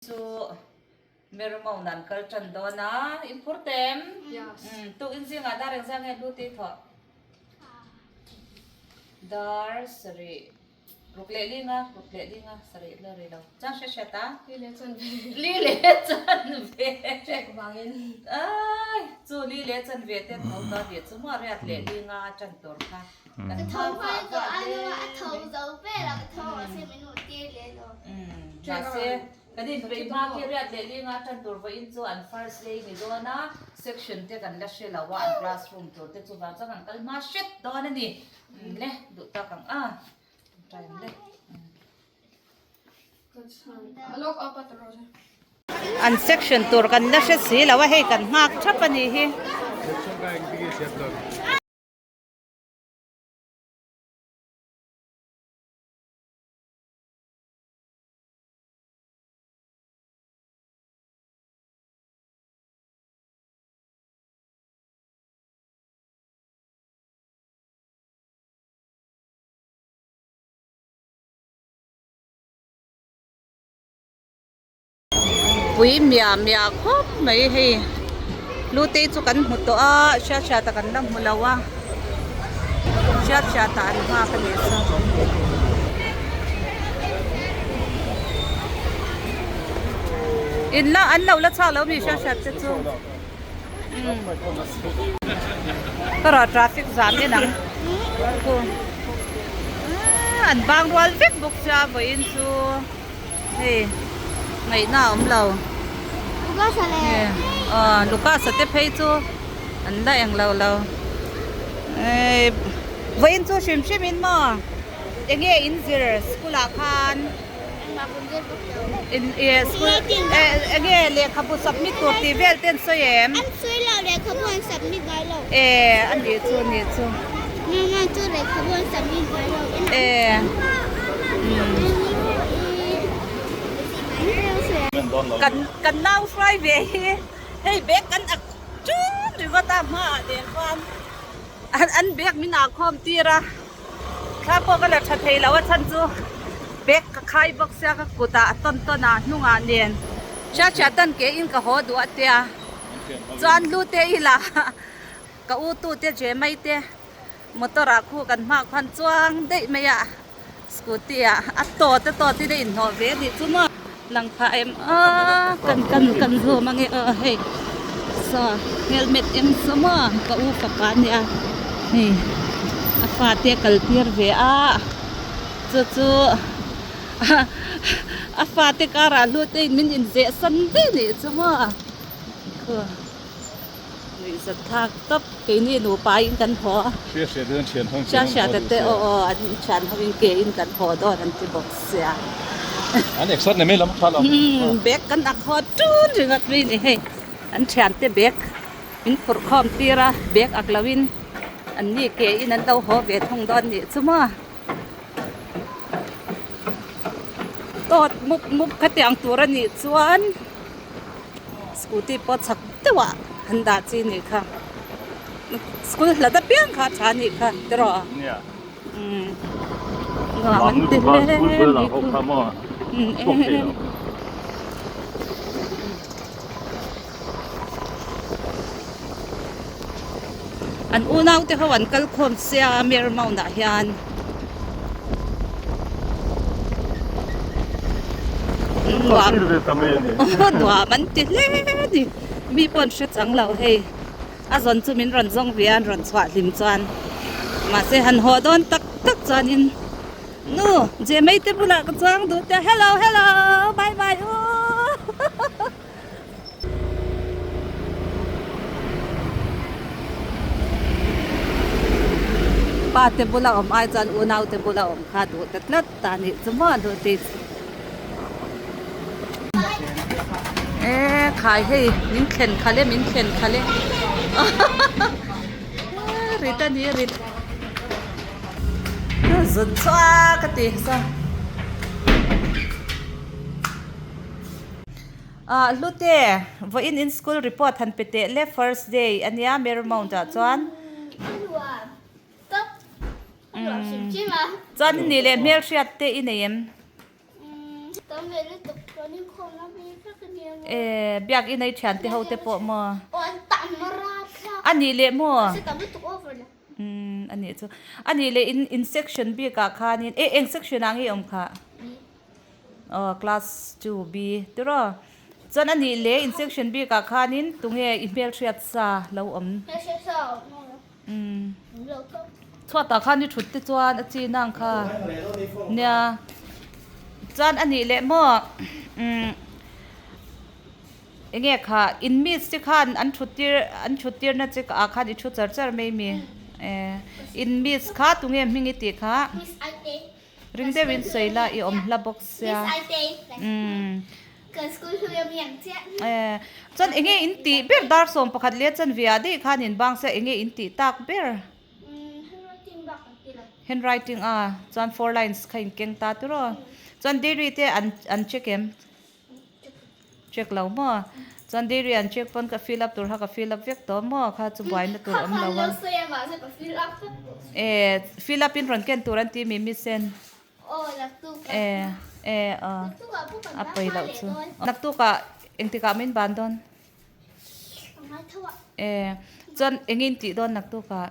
Chu Mermount an kal tan dawn a, in phur tem? Yes. Tukin zingah dar engzah nge hlu tih thawh? Dar sarih ruk leh linga, ruk leh linga sarih la ri lo. Chuan hre hriat a? Li leh chan ve. Li leh chan ve. Trek vangin. Ai, chu li leh chan ve te tho ta ni chu maw riat leh linga a tan tur kha. Ka tho hmai tawh a nu a tho zo vel a ka tho a se min hmuh tir leh lo. Mahse kan inpeih hma khi riat leh linga tan tur vawiin chu an first day ni dawn a, section te kan la hre lo a, an classroom tur te chuvang chuan kan kal hma hret dawn a ni. Le duh tak ang a, time le. An section tur kan la hre si lo a, hei kan nghak thap a nih hi. Pui miah miah khawp mai hei Lutei chu kan hmu tawh a hriat hriat ah kan la hmu lo a hriat hriat ah an nghak a nih chu. In la an lo la chhuak lo mi hriat hriat te chu ka rawh traffic zam en ang khu an bang rual vek bawk sia vawiin chu. Hei ngaihna a awm lo. Aw Lucas a te phei chu an la eng lo lo. Eii vawiin chu hrim hrim in maw eng nge in zir school ah khan in ih school eng nge lehkhabu submit tur tih vel te an sawi em? An sawi lo lehkhabu an submit ngai lo. E a nih chu a nih chu. Nana chu lehkhabu an submit ngai lo. E kan kan nau hruai ve hi hei bag kan ak ṭun ringawt a hmaah nen khuan an bag min ah khawm tir a thla pawh ka la ṭha thei lo a chhan chu bag ka khai bawk sia ka kutah a tawn tawn a hnungah nen hriat hriat tan ke in ka haw duh a tia chuan lu te ila ka u tu te je mai te motor ah khu kan hma khuan chuang daih mai a scooty ah a tawt a tawt in a inhnawh ve a nih chu maw lang phah em a kan kan kan zoom ange aw hei saw helmet eng saw maw ka u fapa a nia hei a fate a kal tir ve a chu chu a fate karah hlut te in min inzeh san daih a nih chu maw khu. Nuihzat thlak tawp keini nupa in kan haw a. Hria hria te chuan thian ho in Hria hria te te aw aw an thian ho in ke in kan haw dawn an ti bawk sia. An exert nei mai lam tha lo. Umm bag kan ak haw tun ringawt mai ni hei an thian te bag min phurh khawm tir a bag ak lo in an ni ke in an lo haw ve thung dawn nih chu maw. Tawt mup mup khatiang tur a nih chuan. Scooty pawh chak deuh ah an dah chi nih kha school hlat apiang kha a tha nih kha tiraw umm nuam an ti hle mai khu umm an unau te ho an kal khawm sia Mermount ah hian. Nuam nuam an ti hle a ni mi pawh an hre chang lo hei a zawn chu min rawn zawng ve a an rawn chhuah hlim chuan mahse han haw dawn tak tak chuanin nu je mai te bulah ka chuang duh te hello hello bye bye u. Pa te bula awm ai chuan unau te bula awm kha duh ta tlat ta nih chu maw duh tih chu. E khai hei min thlen khalh e min thlen khalh e rit a ni rit zut chhuak a ti sa. Ah Hlute, vawiin in school report han pe teh le first day a nia Marymount ah chuan. Chuan i nih leh hmelhriat te i nei em? E biak in ei thian te ho te pawh maw? A nih leh maw? Umm a nih chu. A nih leh in in section bik ah khanin e eng section ah nge i awm kha? Aw class 2B tiraw? Chuan a nih leh in section bik ah khanin tunge i hmelhriat sa lo awm? Umm chhuatah khan i thut te chuan a chin ang kha nia chuan a nih leh maw umm eng nge kha in miss te khan an thut tir an thut tir na che ah khan i thu char char mai mi eh in miss kha tunge hming i tih kha ring deuh in sawi la i awm hla bawk sia umm eh chuan eng nge in tih ber dar 11 leh chanve ah daih khan in bang sia eng nge in tih tak ber handwriting a chuan four lines kha in keng ta tiraw chuan dairy te an an check em. Check lo maw? Chuan dairy an check pawn ka fill up tur kha ka fill up vek tawh maw? Kha chu buaina tur awm lo a. E fill up in rawn ken tur an ti mi mi sen. E e aw a pawi loh chu. Naktukah engtikah min ban dawn? E chuan engin tih dawn naktukah?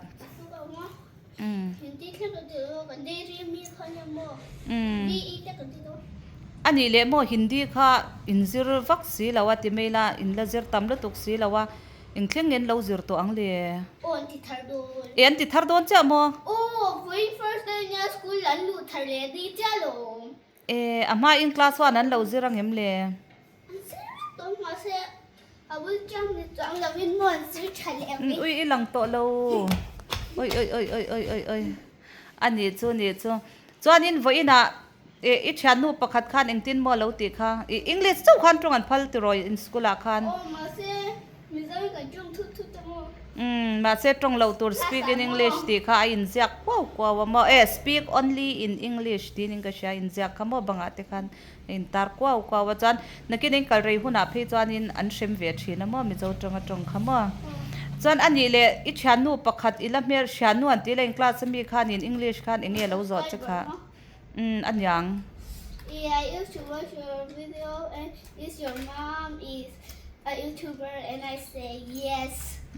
Umm. Umm. A nih leh maw Hindi kha in zir vak si lo a ti mai la, in la zir tam lutuk si lo a, eng thleng nge an lo zir tawh ang le? E an ti thar dawn chiah maw? E a hma in class one an lo zir ang em le? Ui i lang tawh lo oi oi oi oi oi oi oi a nih chu nih chu chuanin vawiinah eh i thiannu pakhat khan engtin maw lo tih kha ih english chauh khan tawng an phal tiraw in school ah khan umm mahse tawng loh tur speak in english tih kha a inziak kuau kuau a maw eh speak only in english tiin ka hria inziak kha maw bangah te khan. A intar kuau kuau a chuan nakin in kal rei hunah phei chuanin an hrem ve thin a maw Mizo tawng atawng kha maw. Chuan a nih leh i thiannu pakhat i la hmel hriannu an tih la in class ami khanin English khan eng nge lo zawh che kha umm a niang. Yeah, I used to watch your video and is your mom is a YouTuber and I say yes.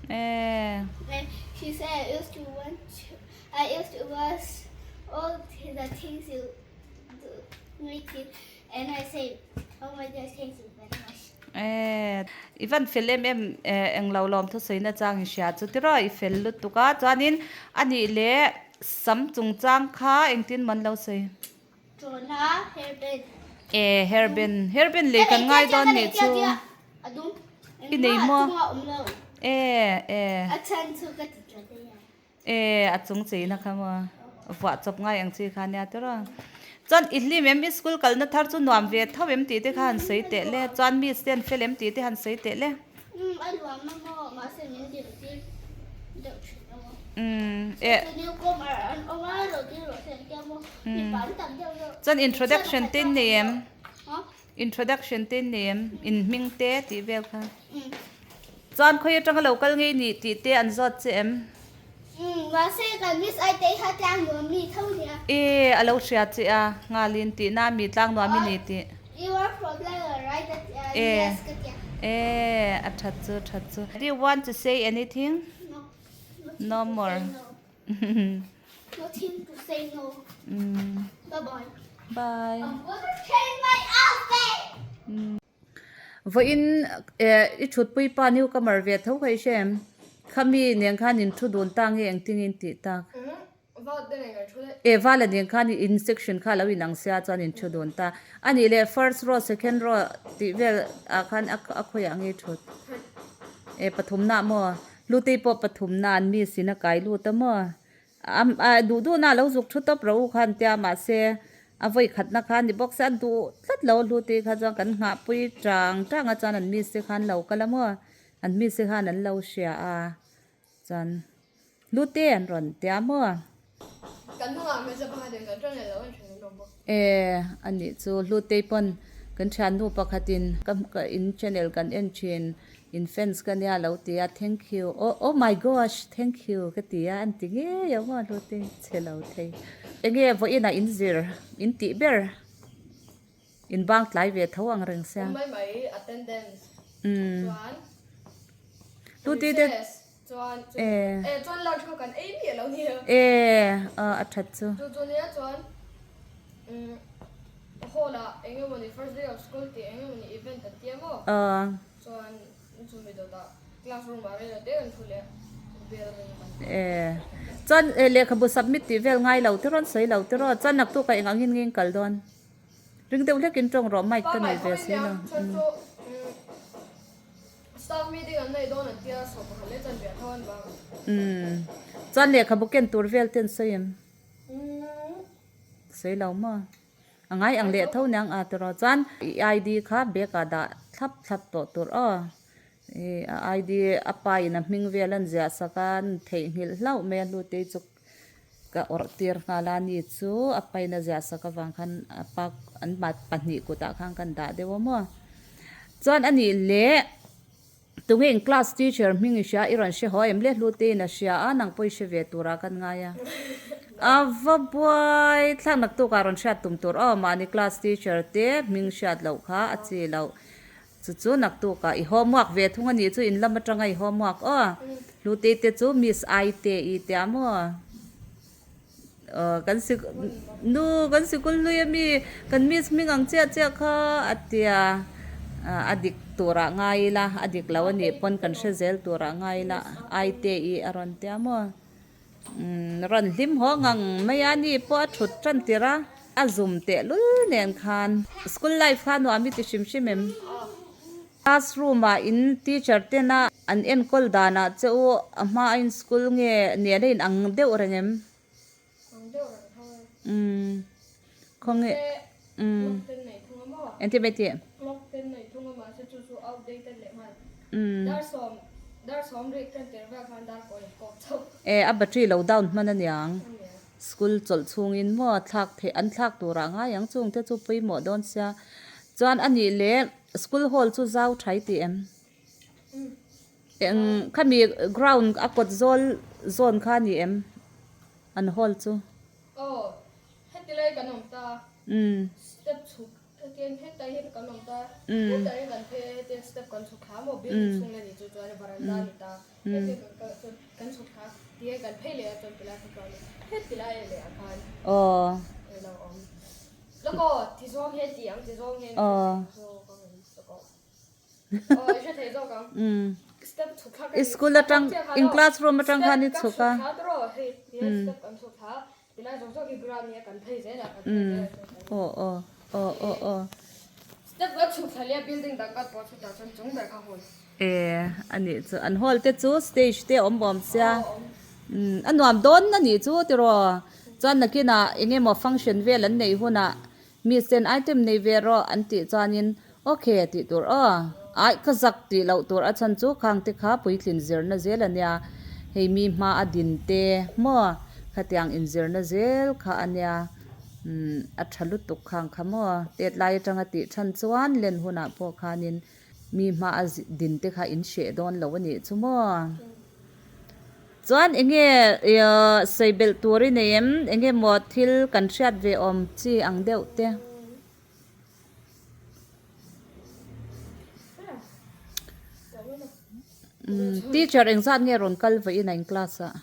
Eh. And she said I used to want to, I used to watch all the things you Eh, i van fel em em eh englo lawm thusawi na chang i hria chu tiraw i fel lutuk a chuanin a nih leh sam chungchang kha engtin maw an lo sawi? Eh hairband, hairband lei kan ngai dawn nih chu i nei maw? Eh eh. E a chung cheina kha maw vuah chawp ngai ang chi kha nia tiraw. Chuan i hlim em i school kalna thar chu nuam ve tho em tih te kha han sawi teh le. Chuan miss te an fel em tih te han sawi teh le. Umm a nuam a maw mahse min dil tir deuh thin a maw. Umm e. Chu newcomer an awm a lo dil rawh se an tia maw mipa an tam deuh deuh. Chuan introduction te in nei em? Introduction te in nei em? In hming te tih vel kha. Chuan khawi atanga lo kal ngei nih tih te an zawt che em? Umm mahse kan miss ai te kha tlang nuam mi tho nia. E a lo hria che a, nghalin tih na mi tlang nuam i ni tih. You are from Lalo right a tia, yes ka tia. E a that chu that chu. Do you want to say anything? No. No more. Nothing to say no. Umm. Bye bye. Bye. I'm gonna change my outfit. Vawiin eh i thutpui pa newcomer ve tho kha i hre em? Khami nen khan in thu dun ta nge engtin in tih tak? Eh vala nen khan in section kha lo inang sia chuan in thu dun ta. Anih leh first row second row tih vel ah khan a khawiah nge i thut? Eh pathumna maw? Lutei pawh pathumna an mi sin a kai lut a maw? A duh duhna a lo zuk thu tawp ro u khan tia mahse a vawi khatna kha a ni bawk se a duh tlat lo Hlutei kha chuan kan nghahpui tang tang a chuan an miss te khan lo kal a maw an miss te khan an lo hria a chuan Hlute an rawn tia maw. E a nih chu Hlutei pawn kan thiannu pakhatin ka in channel kan en thin In fans ka nia lo ti a thank you oh oh my gosh thank you ka ti a an ti ngei a maw hlute che lo thei enge vawiinah in zir in tih ber In bang tlai ve tho ang reng sia. Awm mai mai attendance Umm. chuan Tu ti te recess chuan chu e e chuan lunch kha kan ei miah lo nia. E a a that chu. Chu chu nia chuan umm hall ah eng emawni first day of school tih eng emawni event an tia maw. A. Chuan chumi dawtah classroom ah rei lo te kan thu leh bell ring kan E chuan lehkhabu submit tih vel ngai lo te rawn sawi lo te raw chuan naktuk ah eng angin nge in kal dawn. Ring deuh hlekin tawng rawh mic ka nei ve si lo. Umm chuan lehkhabu ken tur vel te an sawi em? Sawi lo maw? A ngai ang leh tho niang a tiraw chuan i ID kha bag ah dah thlap thlap tawh tur aw. I a ID a pa in a hming vel an ziah sak a an theihnghilh hlauh mai a hlute chu ka awrh tir nghal a ni chu a pa in a ziah sak avang khan a pa an pahnih kutah khan kan dah deuh a maw chuan a nih leh tunge in class teacher hming i hria i rawn hre haw em le hlute in a hria a nang pawh i hre ve turah kan ngai a a va buai thlak naktuk ah rawn hriat tum tur aw mahni class teacher te hming hriat loh kha a chi loh. Chu chu naktukah i homework ve thung a nih chu in lam atanga i homework aw. Hlutei te chu Miss I te i tia maw? Aw kan sik nu kan sikul hlui ami kan Miss hming ang chiah chiah kha a tia a dik turah ngai ila a dik lo a nih pawn kan hre zel turah ngai ila I te i a rawn tia maw? Umm rawn hlim haw ngang mai a ni pawh a thut tan tir a, a zum teh lul nen khan school life kha nuam i ti hrim hrim em? Classroom ah in teacher tena an enkawl danah che u a hma a in school nge nen a in ang deuh reng em? Umm khawnge umm engtin mai tih? Umm. E a battery lo down hman aniang school chawlh chhungin maw thlak theih an thlak turah ngai ang chung te chu pawimawh dawn sia chuan a nih leh school hall chu zau thai tih em eng khami ground a kawt zawl zawn kha a ni em an hall chu. Umm. Hetiang hetah hian kan awm ta, hetah hian kan phei a, hetiang step kan chhuk thla maw building chhung la ni chu chuan varanda a ni ta, hetiang kan kal chuan kan chhuk thla tihian kan phei leh a chuan tilai kha chuan heti lai leh ah khan a lo awm. Lawk aw ti zawng hian ti ang ti zawng hian zawk ang lawk aw aw i hre thei zawk ang step chhuk thla ka ni School atang in classroom atang khan i chhuk a. Step ka chhuk thla tawh hei tihian step kan chhuk thla. Tilai zawk zawk hi ground nia kan phei zel a kan phei zel a chuan kan Aw aw aw aw aw. Step kan chhuk thla leh a building dang kan pawh chutah chuan chung ber kha hall. E a nih chu an hall te chu stage te a awm awm sia umm a nuam dawn a nih chu tiraw chuan nakinah eng emaw function vel an neih hunah miss ten item nei ve rawh an tih chuanin okay tih tur aw aih ka zak tih loh tur a chhan chu khang te kha puitlin zirna zel a nia hei mi hma a din te maw khatiang inzirna zel kha a nia umm a tha lutuk khang kha maw tet lai atanga tih chhan chuan len hunah pawh khanin mi hma a din te kha in hreh dawn lo a nih chu maw. Chuan enge sawi belh tur i nei em? Enge maw thil kan hriat ve awm chi ang deuh te? Teacher engzat nge rawn kal vawiin a in class ah?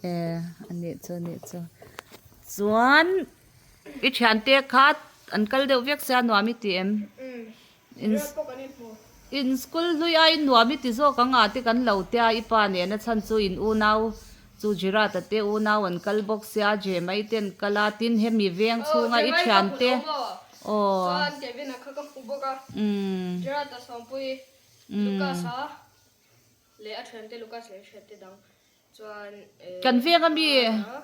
E a nih chu a nih chu. Chuan i thiante kha an kal deuh vek sia nuam i ti em? In school hlui aiin nuam i ti zawk ang a te kan lo tia i pa nena chhan chu in unau chu Jirata te unau an kal bawk sia Jemai te an kal a tin hemi veng chhunga i thian te aw umm kan veng ami umm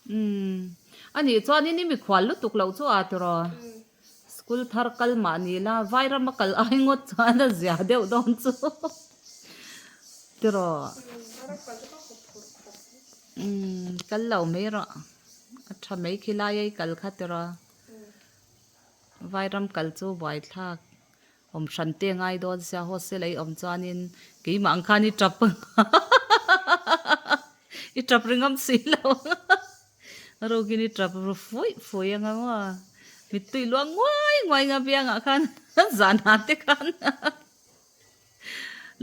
Umm anih chuanin i mikhual lutuk loh chu a tiraw school thar kal mah ni la vairama kal ai ngawt chuan a zia deuh dawn chu tiraw. Umm kal lo mai rawh a tha mai khi lai a i kal kha tiraw vairam kal chu buaithlak awm hran te ngai dawn sia hostel a i awm chuanin keimah ang khan i tap i tap ringawm si lo a rukin i tap ru fuih fuih anga maw mittui luang nguai nguai nga biangah khan zan ah te khan.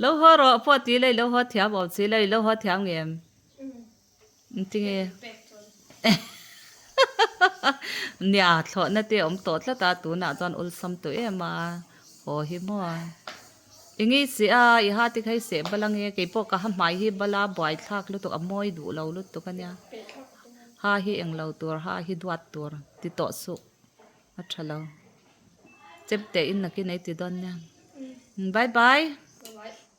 Lo haw rawh pawh tih la i lo haw thiam awm si lo i lo haw thiam ngem? Engtinge? Nia thlawhna te awm tawh tlat a tunah chuan awlsam tawh em a haw hi maw? Eng i seh a i ha te kha i seh bal ange keipawh ka ha hmai hi bala buaithlak lutuk a mawi duh lo lutuk ania ha hi englo tur ha hi duat tur ti tawh suh a tha lo. Chep teh in nakin ei ti dawn nia. Bye bye.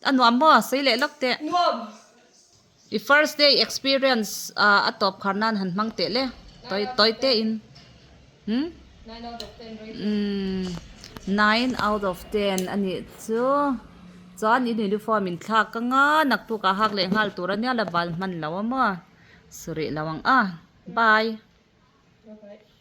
A nuam maw? Sawi leh lawk teh. Nuam. I first day experience a tawp khar nan han hmang teh le. Tawi tawi te in. Hmm? 9 out of 10 rating. Hmm. 9 out of 10 a nih chu. Chuan in uniform in thlak ka nga naktuk ah hak leh nghal tur ania la bal hman lo a maw. Suri lo ang a. Bye. Bye bye.